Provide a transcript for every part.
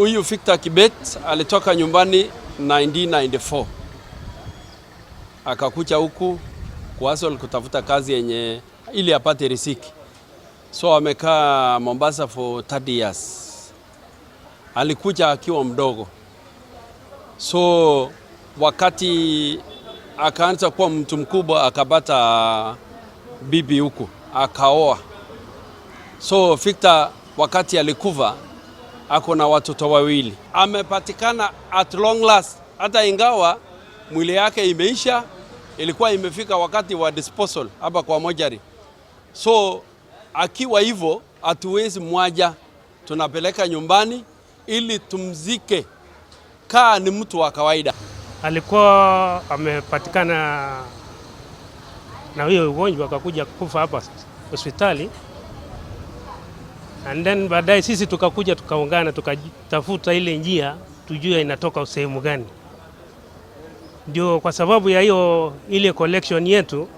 Huyu Victor Kibet alitoka nyumbani 1994, akakuja huku kuhustle, kutafuta kazi yenye ili apate riziki. So amekaa Mombasa for 30 years. Alikuja akiwa mdogo, so wakati akaanza kuwa mtu mkubwa, akapata bibi huku, akaoa. So Victor wakati alikufa ako na watoto wawili. Amepatikana at long last, hata ingawa mwili yake imeisha, ilikuwa imefika wakati wa disposal hapa kwa mochari. So akiwa hivyo, hatuwezi mwacha, tunapeleka nyumbani ili tumzike kaa ni mtu wa kawaida. Alikuwa amepatikana na hiyo ugonjwa, akakuja kufa hapa hospitali, and then baadaye sisi tukakuja tukaungana, tukatafuta ile njia tujue inatoka sehemu gani. Ndio kwa sababu ya hiyo ile collection yetu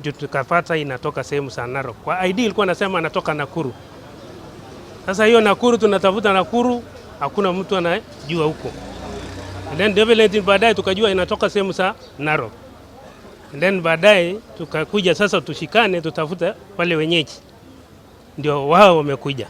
ndio tukapata inatoka sehemu za Narok. Kwa ID ilikuwa nasema anatoka Nakuru. Sasa hiyo Nakuru tunatafuta Nakuru, hakuna mtu anajua huko. And then development baadaye tukajua inatoka sehemu za Narok. And then baadaye tukakuja sasa tushikane tutafute wale wenyeji, ndio wao wamekuja.